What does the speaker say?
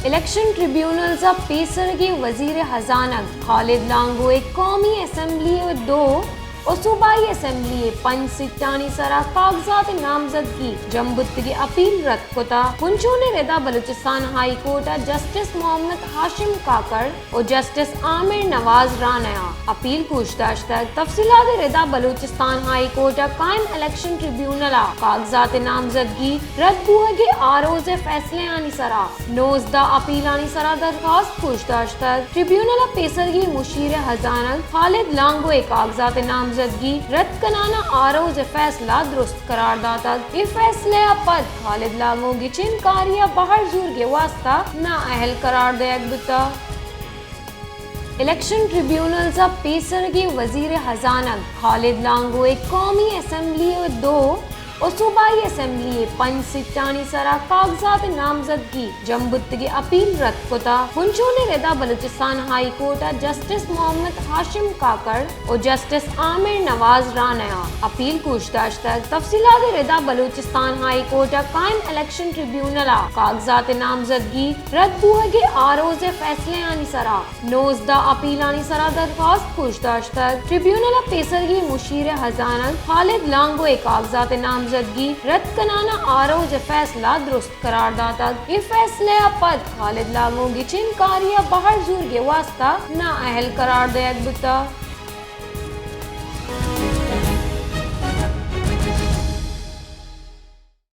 Election tribunals ء پیسرگیں وزیر ہزانگ خالد لانگو ء قومی اسمبلی ء دو و صوبائی اسمبلی ء پنچ سیٹانی سرا کاغذات نامزدگی جمبتگی اپیل رد کتا۔ ہنچون ء ردا بلوچستان ہائی کورٹ ء جسٹس محمد ہاشم کاکڑ و جسٹس عامر نواز رانیا اپیل گوش داشتگ۔ تفصیلات ء ردا بلوچستان ہائی کورٹ ء قائم الیکشن ٹریبیونل ء کاغذات نامزدگی رد بوہگے آروز ء فیصلہ آنی سرا نوزدہ اپیلانی سرا درخواست گوش داشتگ۔ ٹریبیونل ء پیسرگی مشیر ہزانگ خالد لانگو ء کاغذات نامزدگی رد کنان ء آروز ء فیصلہ درست قرار داتگ۔ اے فیصلہ ء پد خالد لانگو گچین کاری ء بہر زورگ ء واستہ نااہل قرار دئیگ بوتگ۔ الیکشن ٹریبیونلز ء پیسرگیں وزیر ہزانگ خالد لانگو ء قومی اسمبلی ء دو و صوبائی اسمبلی ء پنچ سیٹانی سرا کاغذات نامزدگی جم بوتگیں اپیل رد کتا۔ ہنچونیں ردا بلوچستان ہائی کورٹ ء جسٹس محمد ہاشم کاکڑ و جسٹس عامر نواز رانیا اپیل گوش داشتگ۔ تفصیلات ء ردا بلوچستان ہائی کورٹ ء قائم الیکشن ٹریبیونل ء کاغذات نامزدگی رد بوہگے آروز ء فیصلہ آنی سرا نوزدہ اپیلانی سرا درخواست گوش داشتگ۔ ٹریبیونل ء پیسرگیں مشیر ہزانگ خالد لانگو ء کاغذات نامزدگی رد کنان ء آروز ء فیصلہ درست قرار داتگ۔ اے فیصلہ ء پد خالد لانگو گچین کاری ء بہر زورگ ء واستہ نااہل قرار دئیگ بوتگ۔